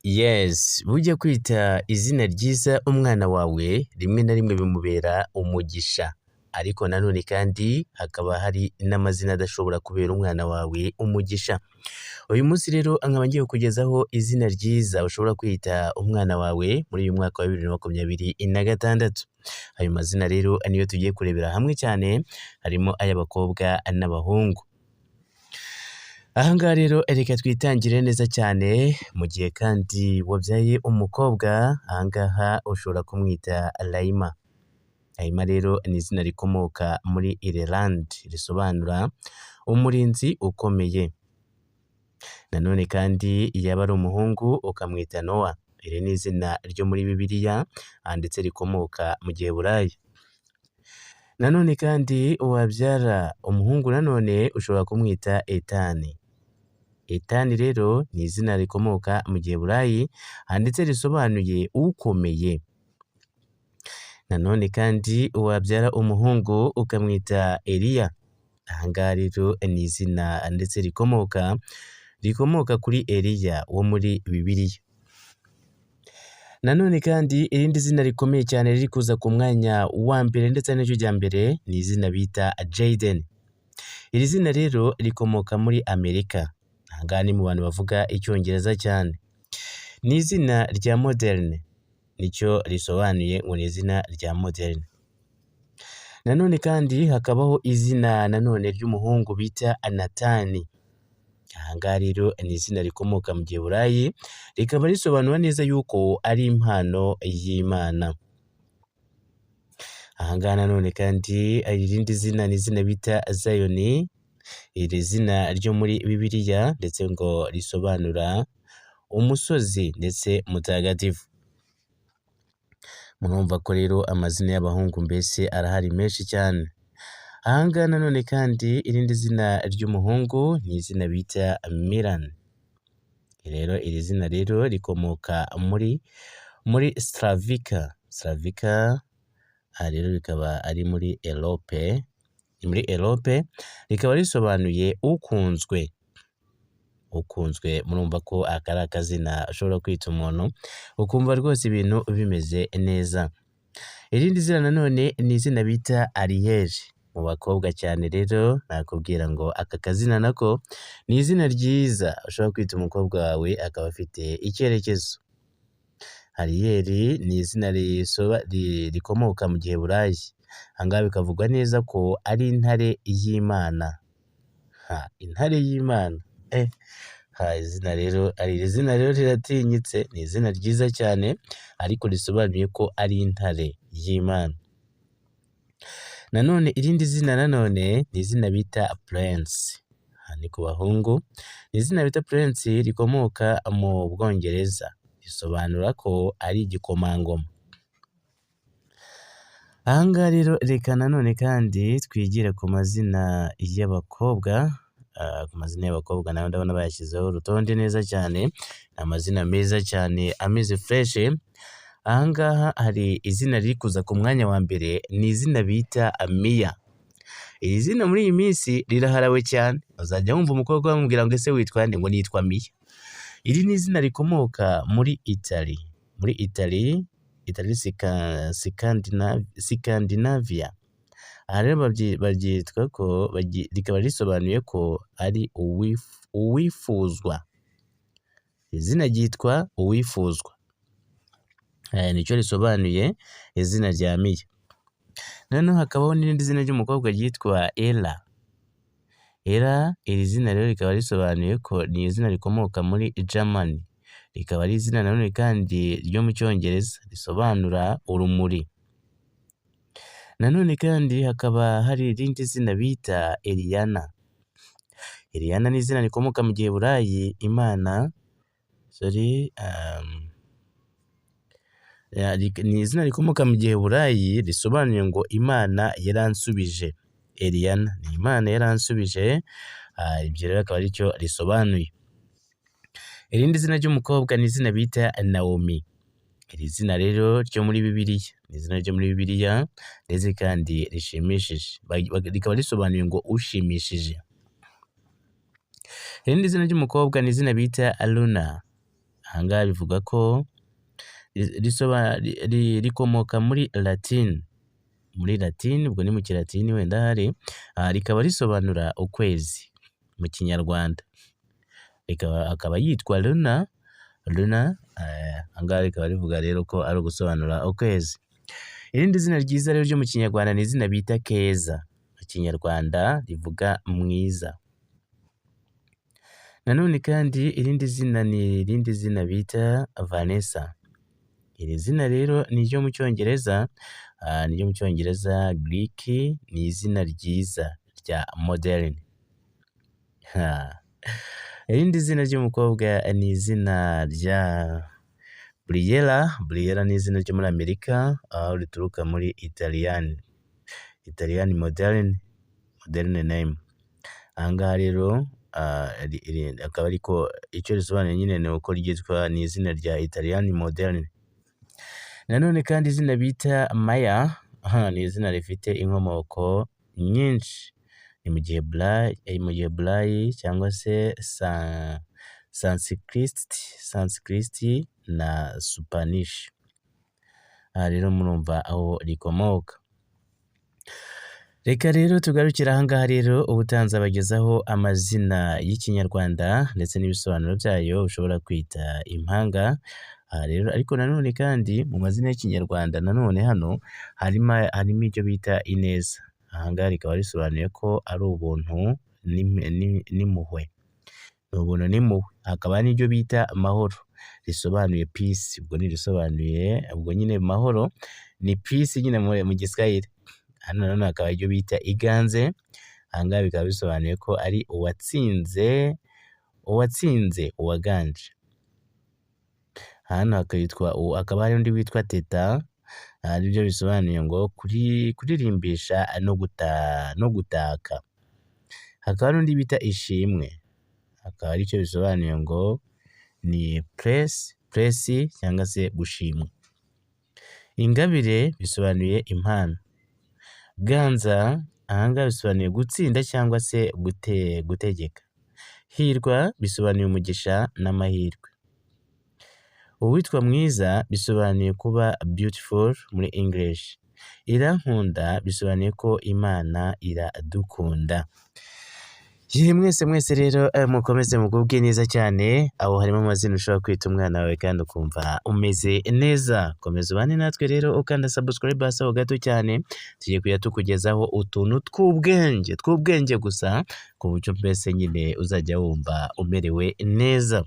Yes, bujya kwita izina ryiza umwana wawe rimwe na rimwe bimubera umugisha, ariko nanone kandi hakaba hari n'amazina adashobora kubera umwana wawe umugisha. Uyu munsi rero nkaba ngiye kukugezaho izina ryiza ushobora kwita umwana wawe muri uyu mwaka wa 2026. Ayo mazina rero niyo tugiye kurebera hamwe cyane, harimo ay'abakobwa n'abahungu. Aha ngaha rero reka twitangire neza cyane, mu gihe kandi wabyaye umukobwa, aha ngaha ushobora kumwita Rayima. Rayima rero ni izina rikomoka muri Ireland, risobanura umurinzi ukomeye. Nanone kandi yaba ari umuhungu ukamwita Nowa. Iri ni izina ryo muri Bibiliya ndetse rikomoka mu Giheburayo. Nanone kandi wabyara umuhungu nanone ushobora kumwita Etani. Etani rero ni izina rikomoka mu Giheburayi ndetse risobanuye ukomeye. Nanone kandi wabyara umuhungu ukamwita Eliya. Aha ngaha rero ni izina ndetse rikomoka kuri Eliya wo muri Bibiliya. Nanone kandi irindi zina rikomeye cyane riri kuza ku mwanya wa mbere ndetse n'iryo rya mbere ni izina bita Jayden. Iri zina rero rikomoka muri Amerika. Aha ngaha ni mu bantu bavuga Icyongereza cyane. Ni izina rya moderne, nicyo risobanuye ngo ni izina rya moderne. Nanone kandi hakabaho izina nanone ry'umuhungu bita Natani. Aha ngaha rero ni izina rikomoka mu Giheburayi, rikaba risobanura neza yuko ari impano y'Imana. Aha ngaha nanone kandi irindi zina ni izina bita Zayoni, iri zina ryo muri Bibiliya ndetse ngo risobanura umusozi ndetse mutagatifu. Murumva ko rero amazina y'abahungu mbese arahari menshi cyane. Aha ngaha nanone kandi irindi zina ry'umuhungu ni izina bita Milan. Rero iri zina rero rikomoka muri Slavika. Slavika aha rero rikaba ari muri Europe, ni muri Europe rikaba risobanuye ukunzwe. Ukunzwe, murumva ko aka ari akazina ushobora kwita umuntu ukumva rwose ibintu bimeze neza. Irindi zina nanone ni izina bita Ariel. Mu bakobwa cyane rero nakubwira ngo aka kazina nako ni izina ryiza ushobora kwita umukobwa wawe akaba afite icyerekezo. Ariel ni izina rikomoka mu Giheburayi. Aha ngaha bikavugwa neza ko ari intare y'Imana. Ha, intare y'Imana. Ha, izina rero, iri zina rero riratinyitse, ni izina ryiza cyane ariko risobanuye ko ari intare y'Imana. Nanone irindi zina nanone ni izina bita Prince. Aha ni ku bahungu, ni izina bita Prince rikomoka mu Bwongereza, risobanura ko ari igikomangoma. Aha ngaha rero reka nanone kandi twigire ku mazina y'abakobwa, ku mazina y'abakobwa nayo ndabona bayashyizeho urutonde neza cyane, ni amazina meza cyane ameze fresh. Aha ngaha hari izina riri kuza ku mwanya wa mbere, ni izina bita Mia. Iri zina muri iyi minsi riraharawe cyane, uzajya wumva umukobwa bamubwira ngo ese witwa nde? Ngo nitwa Mia. Iri ni izina rikomoka muri Italy, muri Italy, Italy Scandinavia. Aha rero baryitwa ko rikaba risobanuye ko ari uwifuzwa. Izina ryitwa uwifuzwa. Nicyo risobanuye izina rya Mia. Noneho hakabaho n'irindi zina ry'umukobwa ryitwa Ella. Ella, iri zina rero rikaba risobanuye ko ni izina rikomoka muri Germany. Rikaba ari izina nanone kandi ryo mu Cyongereza risobanura urumuri. Nanone kandi hakaba hari irindi zina bita Eliana. Eliana ni izina rikomoka mu Giheburayi, Imana, sorry, ni izina rikomoka mu Giheburayi risobanuye ngo Imana yaransubije. Eliana ni Imana yaransubije, ibyo rero akaba aricyo risobanuye. Irindi zina ry'umukobwa ni izina bita Naomi. Iri zina rero ryo muri Bibiliya, ni izina ryo muri Bibiliya ndetse kandi rishimishije, rikaba risobanuye ngo ushimishije. Irindi zina ry'umukobwa ni izina bita Luna. Aha ngaha bivuga ko rikomoka muri Latin, muri Latin, ubwo ni mu Kilatini wenda ahari, rikaba risobanura ukwezi mu Kinyarwanda. Akaba yitwa Luna, Luna, aha ngaha rikaba rivuga rero ko ari ugusobanura ukwezi. Irindi zina ryiza rero ryo mu Kinyarwanda ni izina bita Keza. Mu Kinyarwanda rivuga mwiza. Nanone kandi irindi zina ni irindi zina bita Vanessa. Iri zina rero ni iryo mu Cyongereza, ni iryo mu Cyongereza Greek, ni izina ryiza rya modern. Irindi zina ry'umukobwa ni izina rya Briella. Briella ni izina ryo muri Amerika, aho rituruka muri Italian, Italian modern name. Aha ngaha rero akaba ariko icyo risobanuye nyine ni uko ryitwa, ni izina rya Italian modern. Nanone kandi izina bita Maya ni izina rifite inkomoko nyinshi. Ni mu Giheburayi cyangwa se Sanskrit na Spanish. Aha rero murumva aho rikomoka. Reka rero tugarukire aha ngaha rero, ubutaha nzabagezaho amazina y'Ikinyarwanda ndetse n'ibisobanuro byayo ushobora kwita impanga. Aha rero ariko nanone kandi mu mazina y'Ikinyarwanda nanone hano harimo icyo bita Ineza. Aha ngaha rikaba risobanuye ko ari ubuntu n'impuhwe. Ni ubuntu n'impuhwe. Hakaba n'iryo bita Mahoro risobanuye peace, ubwo ni irisobanuye, ubwo nyine mahoro ni peace nyine mu Giswahili. Hano nanone hakaba iryo bita Iganze, aha ngaha bikaba bisobanuye ko ari uwatsinze, uwatsinze, uwaganje. Hano hakaba hari undi witwa Teta, aribyo bisobanuye ngo kuririmbisha no gutaka. Hakaba n'undi bita Ishimwe, akaba aricyo bisobanuye ngo ni praise, praise cyangwa se gushimwa. Ingabire bisobanuye impano. Ganza aha ngaha bisobanuye gutsinda cyangwa se gutegeka. Hirwa bisobanuye umugisha n'amahirwe. Uwitwa Mwiza bisobanuye kuba beautiful muri English. Irankunda bisobanuye ko Imana iradukunda. Ye mwese mwese rero, mukomeze mugubwe neza cyane, aho harimo amazina ushobora kwita umwana wawe kandi ukumva umeze neza. Komeza ubane natwe rero ukanda subscribe hasi aho gato cyane, tugiye kujya tukugezaho utuntu tw'ubwenge, tw'ubwenge gusa, ku buryo mbese nyine uzajya wumva umerewe neza.